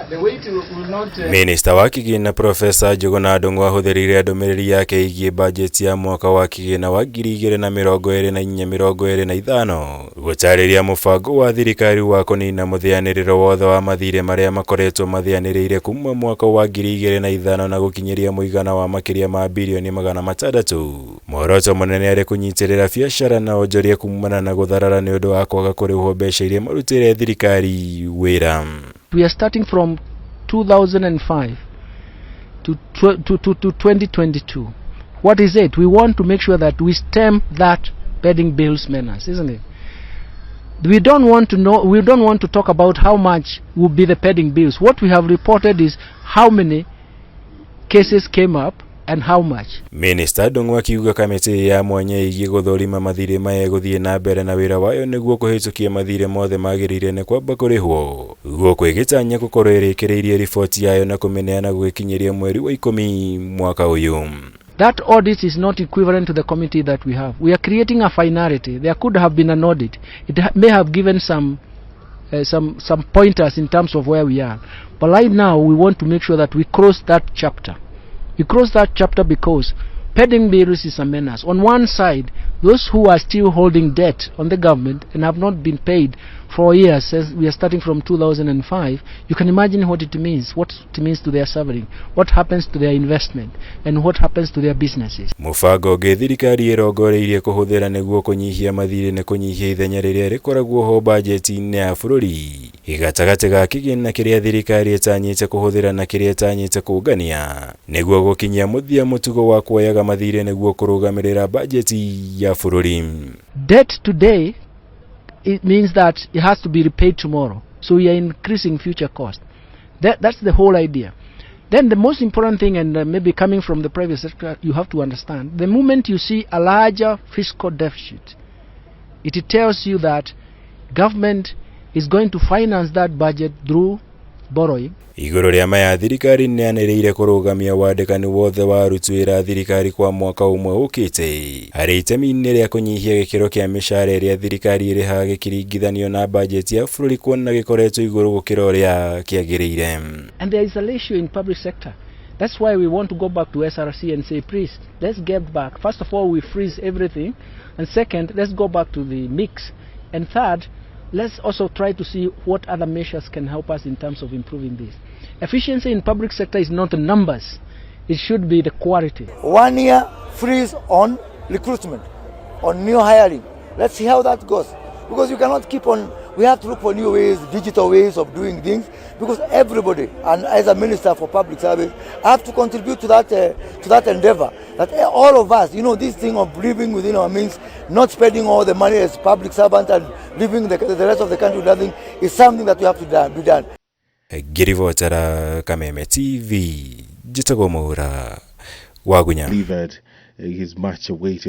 The weight will not Minista wa kĩgĩna Profesa Njuguna Ndung'u ahũthĩrire ndũmĩrĩri yake ĩgiĩ bajeti ya mwaka wa kĩgĩna wa 2024/25 gũtarĩria mũbango wa thirikari wa kũnina mũthĩanĩrĩro wothe wa mathirĩ marĩa makoretwo mathĩanĩrĩire kuma mwaka wa 2005 na gũkinyĩria mũigana wa makĩria ma birioni 600. Muoroto mũnene arĩ kũnyitĩrĩra biacara na onjoria kumana na gũtharara nĩ ũndũ wa kwaga kũrĩhwo mbeca iria marutĩire thirikari wĩra. We are starting from 2005 to 2022. What is it? We want to make sure that we stem that pending bills menace, isn't it? We don't want to know, we don't want to talk about how much will be the pending bills. What we have reported is how many cases came up and how much. Minista Ndung'u akiuga kamĩtĩ ya mwanya ĩgiĩ gũthũrima mathirĩ maya ĩgũthiĩ na mbere na wĩra wayo nĩguo kũhĩtũkia mathirĩ mothe magĩrĩire nĩ kwamba kũrĩhwo, gũkũ ĩgĩtanya gũkorwo ĩrĩkĩrĩirie riboti yayo na kũmĩneana gũgĩkinyĩria mweri wa 10 mwaka ũyũ. That audit is not equivalent to the committee that we have. We are creating a finality. There could have been an audit. It may have given some pointers in terms of where we are. But right now, we want to make sure that we close that chapter. We close that chapter because pending bills is a menace. On one side, those who are still holding debt on the government and have not been paid for years, as we are starting from 2005, you can imagine what it means, what it means to their suffering, what happens to their investment, and what happens to their businesses. Mũbango ũngĩ thirikari ĩrongoreirie kũhũthĩra nĩguo kũnyihia mathirĩ nĩ kũnyihia ithenya rĩrĩa rĩkoragwo ho bajeti-inĩ ya bũrũri gatagatĩ ga kĩgĩna kĩrĩa thirikari ĩtanyĩte kũhũthĩra na kĩrĩa ĩtanyĩte kũngania nĩguo gũkinyia mũthia mũtugo wa kuoyaga mathirĩ nĩguo kũrũgamĩrĩra bajeti ya bũrũri. Debt today, it means that it has to be repaid tomorrow. So we are increasing future cost. That's the whole idea. Then the most important thing, and maybe coming from the private sector, you have to understand, the moment you see a larger fiscal deficit, it tells you that government is going to finance that budget through borrowing. Igũrũ rĩa maya, thirikari nĩyanĩrĩire kũrũgamia wandĩkani wothe wa aruti wĩra a thirikari kwa mwaka ũmwe ũkĩte harĩ itemi-inĩ rĩa kũnyihia gĩkĩro kĩa mĩcara ĩrĩa thirikari ĩrĩhaga gĩkĩringithanio na bajeti ya bũrũri kuona gĩkoretwo igũrũ gũkĩra ũrĩa kĩagĩrĩire. And there is a ratio in public sector. That's why we want to go back to SRC and say, "Please, let's get back. First of all, we freeze everything. And second, let's go back to the mix. And third, let's also try to see what other measures can help us in terms of improving this." Efficiency in public sector is not the numbers. It should be the quality. One year freeze on recruitment, on new hiring. Let's see how that goes. Because you cannot keep on, we have to look for new ways, digital ways of doing things, because everybody, and as a minister for public service, I have to contribute to that endeavor. That all of us, this thing of living within our means, not spending all the money as public servants and leaving the rest of the country with nothing, is something that we have to be done. Ngĩribotera Kameme TV, njĩtagwo Mwaura Wagunya. Delivered his much awaited